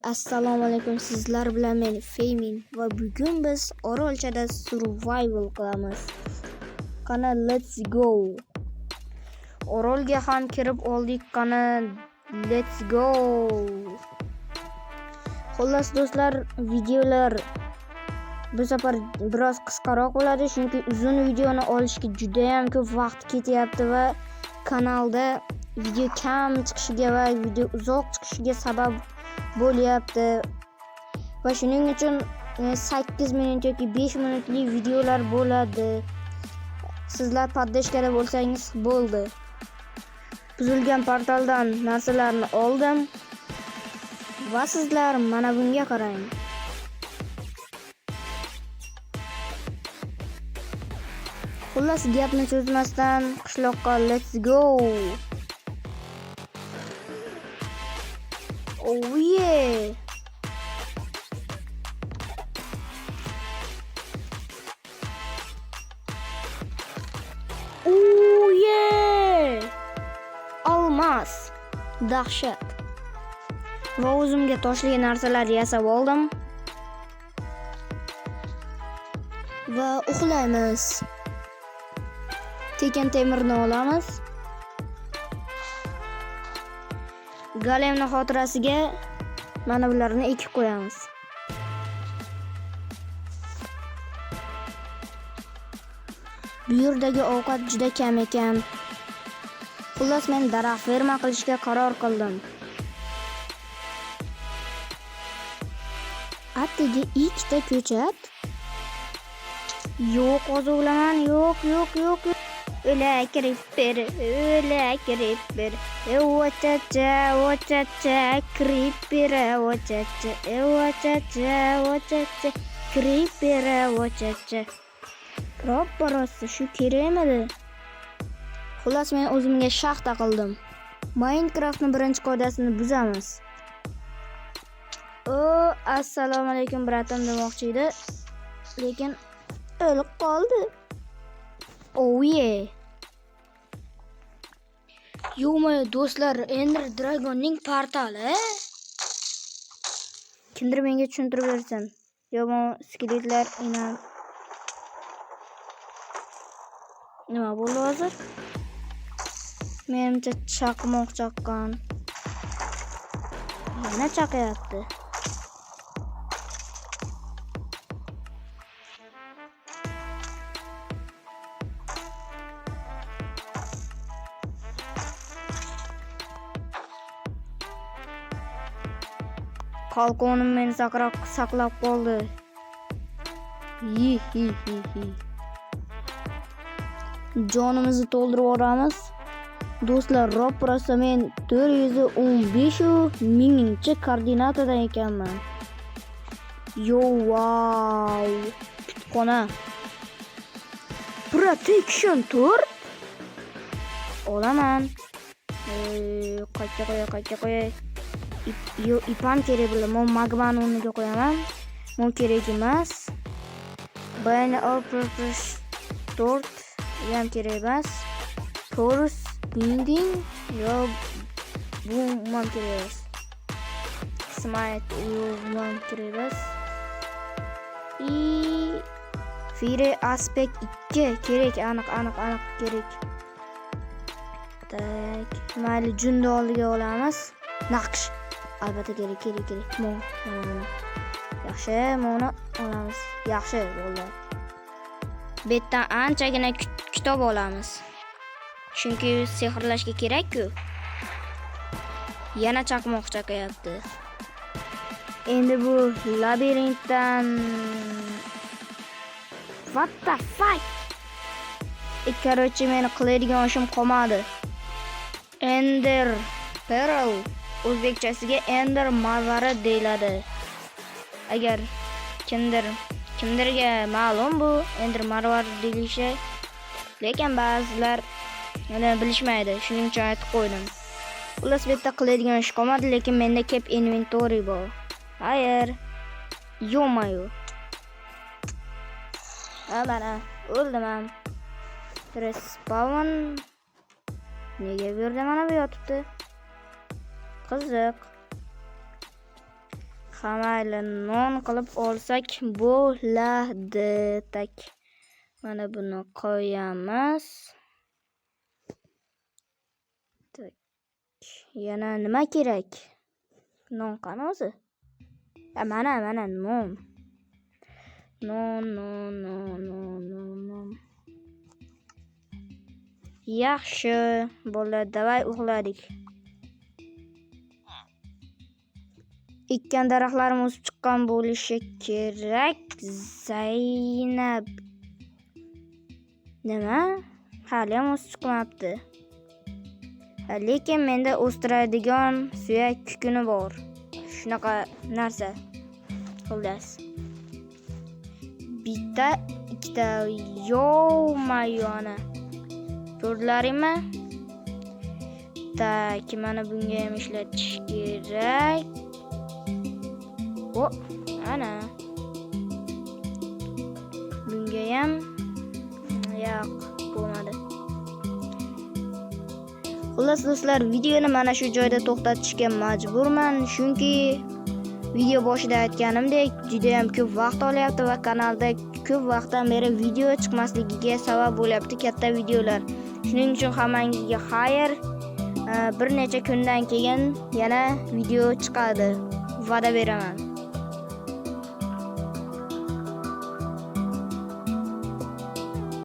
Assalomu alaykum, sizlar bilan men Feymin va bugun biz Orolchada survival qilamiz. Qani, let's go. Orolga ham kirib oldik, qani, let's go. Xullas do'stlar, videolar bu safar biroz qisqaroq bo'ladi, chunki uzun videoni olishga juda ham ko'p vaqt ketyapti va kanalda video kam chiqishiga va video uzoq chiqishiga sabab bo'lyapti. Va shuning uchun 8 minut yoki 5 minutli videolar bo'ladi. Sizlar поддержка da bo'lsangiz bo'ldi. Buzilgan portaldan narsalarni oldim. Va sizlar mana bunga qarang. Xullas, gapni cho'zmasdan qishloqqa let's go. Oh yeah. Oh yeah. Olmos. Dahshat. Va o'zimga toshli narsalar yasab oldim. Va uxlaymiz. Tekin temirni olamiz. Golemni xotirasiga mana bularni ekib qo'yamiz. Bu yerdagi ovqat juda kam ekan. Xullas, men daraxt ferma qilishga qaror qildim. Atigi ikkita ko'chat. Yo'q, ozuqlaman, yo'q, yo'q, yo'q. O'la creeper, o'la creeper. Ochacha, ochacha, creeper, ochacha, ochacha, ochacha, creeper, ochacha. Roppa rosti shu kerakmidi? Xullas, men o'zimga shaxta qildim. Minecraftning birinchi qoidasini buzamiz. O, assalomu alaykum bratim demoqchi edi, lekin o'lib qoldi. Oh yeah. Yo'q, do'stlar, Ender Dragonning portali. Kimdir menga tushuntirib bersin. Yo, bu skeletlar inan. Nima bo'ldi hozir? Menimcha chaqmoq chaqqan. Yana chaqyapti. Qalqonim meni saqlab qoldi. Hi hi hi hi. Jonimizni to'ldirib yuboramiz. Do'stlar, ro'parasi men 415 mingchi koordinatadan ekanman. Yo, wow. Kutubxona. Protection 4 olaman. Qayta qo'yay, qayta qo'yay. Yo, ipam kerak bo'ladi. Men magmani o'rniga qo'yaman. Men kerak emas. Bayna all purpose 4 ham kerak emas. Torus binding yo, bu ham kerak emas. Smite yo, bu ham kerak emas. I Fire aspect 2 kerak, aniq, aniq, aniq kerak. Tak, mayli, junni oldiga olamiz. Naqsh albatta kerak, kerak, kerak. Mana buni. Yaxshi, buni olamiz. Yaxshi bo'ldi. Bu yerdan anchagina kitob olamiz. Chunki sehrlashga kerak-ku. Yana chaqmoq chaqayapti. Endi bu labirintdan what the fuck? Короче, meni qiladigan ishim qolmadi. Ender Pearl, o'zbekchasiga Ender marvarid deyiladi. Agar kimdirga ma'lum bu Ender marvarid deyilishi, lekin ba'zilar uni bilishmaydi. Shuning uchun aytib qo'ydim. Xullas, bu yerda qiladigan ish qolmadi, lekin menda keep inventory bor. Hayır. Ё-моё. Ha, mana o'ldim ham. Respawn. Nega bu yerda mana bu yotibdi? Qiziq. Ha, mayli, non qilib olsak bo'ladi. Так. Mana buni qo'yamiz. Так. Yana nima kerak? Non qani o'zi? Ha, mana, mana non. Non, non, non, non, non, non. Yaxshi, bo'ldi, давай uxladik. Ekkan daraxtlarim o'sib chiqqan bo'lishi kerak. Zaynab. Nima? Hali ham o'sib chiqmabdi. Lekin menda o'stiradigan suyak kukuni bor. Shunaqa narsa. Xullas. Bitta, ikkita, yo-mayona. Ko'rdilaringmi? Так, mana bunga ham ishlatish kerak. O, ana. Bunga ham yo'q, bo'lmadi. Xullas do'stlar, videoni mana shu joyda to'xtatishga majburman, chunki video boshida aytganimdek, juda ham ko'p vaqt olyapti va kanalda ko'p vaqtdan beri video chiqmasligiga sabab bo'lyapti katta videolar. Shuning uchun hammangizga xayr. Bir necha kundan keyin yana video chiqadi. Va'da beraman.